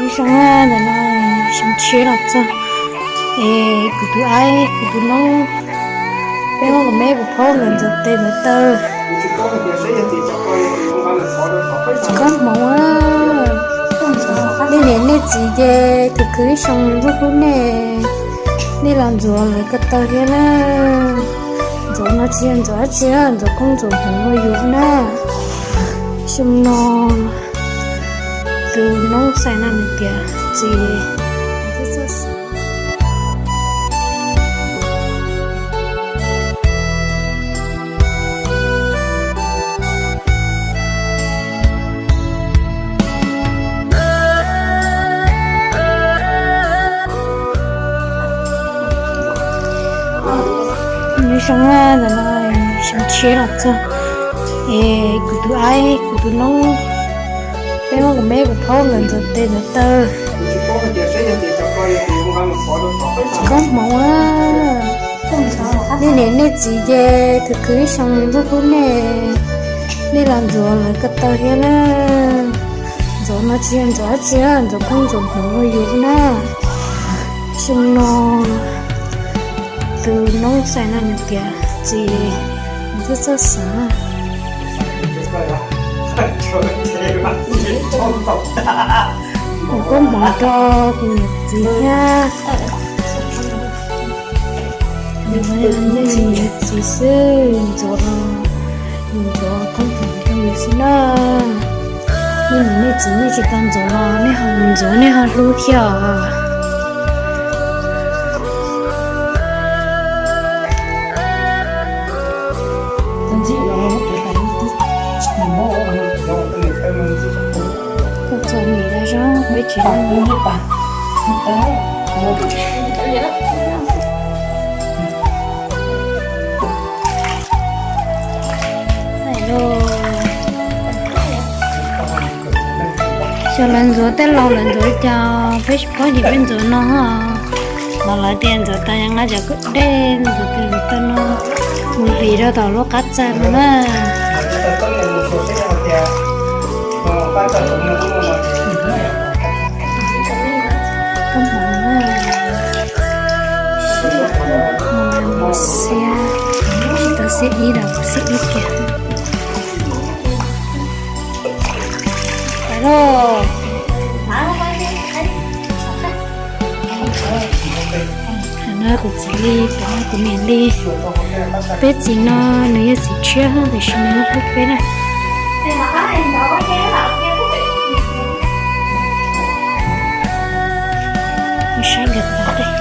Zoo, ntawm no xyoo tshiab los txog es kuv tus aib kuv tus noob, peb muab kuv me kuv phaub nkawd ntxuav tes ntxuav taw. Tsis koob hmoov, nej niam nej txiv ces khwv khwv ib xyoo ntuj hlub nej, nej los ntxuav lawv ko taw thiab na. Ntxuav no tsis yog ntxuav dab tsi, ntxuav koob ntxuav hmoov rau yus na. Xyoo no tus noob xais no nws tias txiv, nws zoo, ntawm no xyoo tshiab los txog es kuv tus aib kuv tus noob, peb muab kuv me kuv phaub nkawd ntxuav tes ntxuav taw. Tsis koob hmoov, nej niam nej txiv ces khwv khwv ib xyoo ntuj hlub nej, nej los ntxuav lawv ko taw thiab na. Ntxuav no tsis yog ntxuav dab tsi, ntxuav koob ntxuav hmoov rau yus na. Xyoo no tus noob xais no nws tias txiv, nws twb txawj xav. Ua koob hmoov rau kuv niam txiv thiab. Nws niam txiv xwb, ntxuav, ntxuav koob hmoov rau nws xwb na. Nej niam nej txiv nej tsis tau ntxuav los nej ho mus ntxuav nej ho hlub thiab os. Koj txom nyem los zoo peb tsis Xyov lawv ntxuav tej laus lawv ntxuav li cas, peb tsis paub ces peb ntxuav no. Los lawv tias ntxuav tas nqa cov kwj dej ntxuav tus ntxuav taw no mus hliv rau tom lub qab txag no na. Koob hmoov na. Xiab, tsis tau xiab ib los kuv xiab ib kiag. Pais lauj. Kuv txiv li, kuv niam li. Peb txiv no nws yog txiv tshiab tiam sis nws hlub peb na. Saib nkawd pov tej.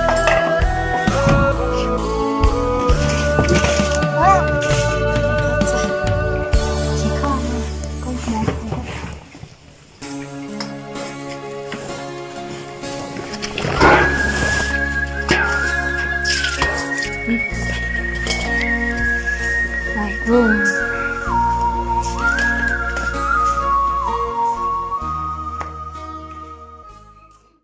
Tus